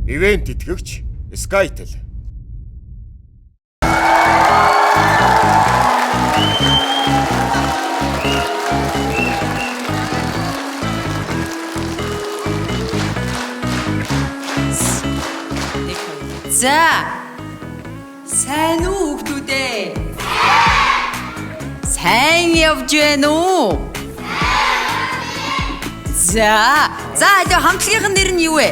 Ивент итгэгч Skytel. За. Сайн уу хүүхдүүдээ? Сайн явж байна уу? За. За, алив хамтлагийн нэр нь юу вэ?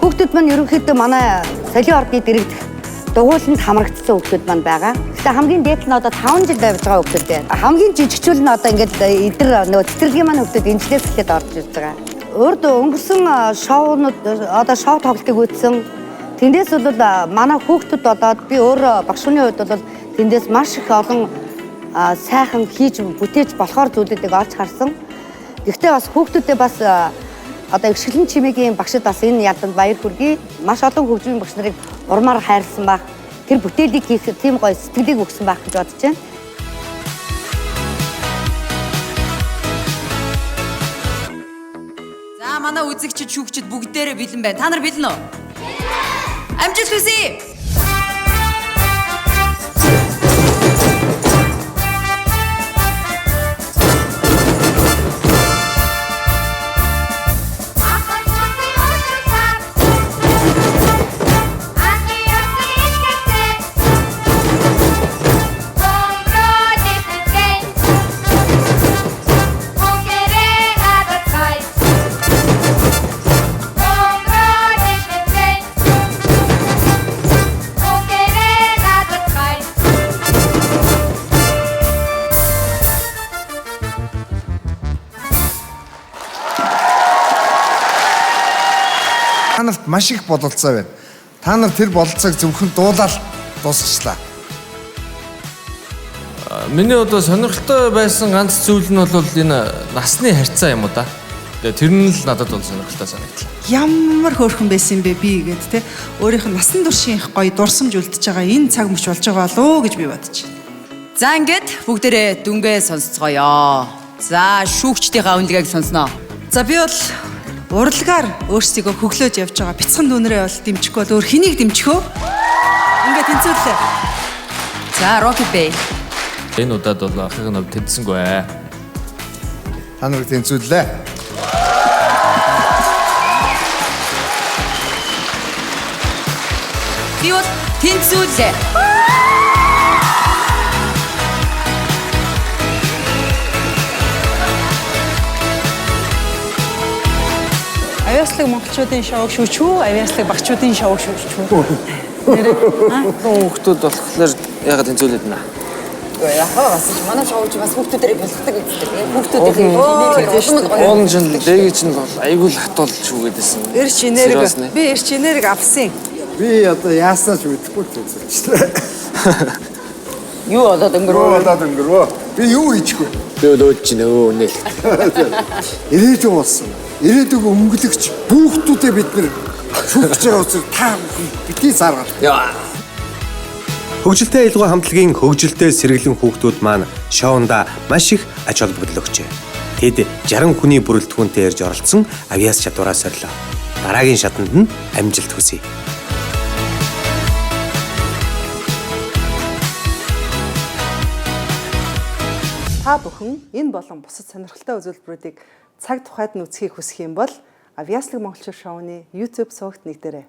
Хүүхдүүд маань ерөнхийдөө манай Солийн ордны дэрэгдэх дугуйланд хамрагдсан хүүхдүүд маань байгаа. Гэхдээ хамгийн дээд нь одоо 5 жил явж байгаа хүүхдүүд байна. Хамгийн жижигчүүл нь одоо ингээд эдэр нөгөө тэтэргийн маань хүүхдүүд энэчлээс эхлээд орж ирж байгаа. Урд өнгөрсөн шоунууд одоо шоу тоглолтыг үзсэн. Тэндээс бол манай хүүхдүүд болоод би өөрөө багш хүний хувьд бол тэндээс маш их олон сайхан хийж бүтээж болохоор зүйлүүдийг олж харсан. Гэхдээ бас хүүхдүүдэд бас одоо эгшгэлэн чимээгийн багшид бас энэ яланд баяр хүргэе. Маш олон хөгжмийн багш нарыг урмаар хайрлсан байх. Тэр бүтээлийг хийх тийм гоё сэтгэлийг өгсөн байх гэж бодож байна. За, манай үзэгчид шүүгчид бүгдээрээ бэлэн байна. Та нар бэлэн үү? Амжилт хүсье. Та нарт маш их бололцоо байна. Та нар тэр бололцоог зөвхөн дуулаад дуусгачлаа. Миний одоо сонирхолтой байсан ганц зүйл нь бол энэ насны харьцаа юм уу да. Тэгээ тэр нь л надад бол сонирхолтой санагдлаа. Ямар хөөрхөн байсан юм бэ би гэд те өөрийнх нь насан туршийн их гоё дурсамж үлдэж байгаа энэ цаг мөч болж байгаа болов уу гэж би бодож байна. За, ингээд бүгдээрээ дүнгээ сонсцгоё. За, шүүгчдийнхаа үнэлгээг сонсноо. За, би бол урлагаар өөрсдийгөө хөглөөж явж байгаа бяцхан дүүнрээ бол дэмжихгүй бол өөр хэнийг дэмжих вэ? Ингээд тэнцвэрлээ. За, Rocky Bay. Энэ удаад бол ахын хувьд тэнцсэнгүй ээ. Та нарыг тэнцвэрлээ. Би бол тэнцвүүлээ. Авьяаслаг монголчуудын шоуг шүүч үү? Авьяаслаг багчуудын шоуг шүүч үү? Хүүхдүүд болохоор ягаад тэнцвүүлээд байна? Яг бас манай шоуч бас хүүхдүүдэрээ бэлтгэдэг гэдэг. Хүүхдүүдийн улам гоё. Уул нь ч леги чинь бол айгүй л хатуул шүүгээд байсан. Эрч энерги. Би эрч энерги авсан. Би одоо яаснаа ч мэдэхгүй тэнцвэрлээ. Юу болоод Юу өнгөрөө? болоод өнгөрвөө? Би юу хийчихв? Би бол өөд чинь өө үнэл. Ирээдүйн болсон. Ирээдүйг өнгөлөгч хүүхдүүдээ бид нэр шүүгч байгаа учраас та бүхэн битгий заргаад. Яа. Хөгжилтэй аялгаа хамтлагийн хөгжилтэй сэргэлэн хүүхдүүд маань шоунда маш их ач холбогдол өгчээ. Тэд 60 хүний бүрэлдэхүүнтэй ирж оролцсон авиас чадвараа сорилоо. Дараагийн шатанд нь амжилт хүсье. Та бүхэн энэ болон бусад сонирхолтой үзүүлбэрүүдийг цаг тухайд нь үзэхийг хүсэх юм бол Авьяаслаг монголчууд шоуны YouTube сувагт нэгдээрэй.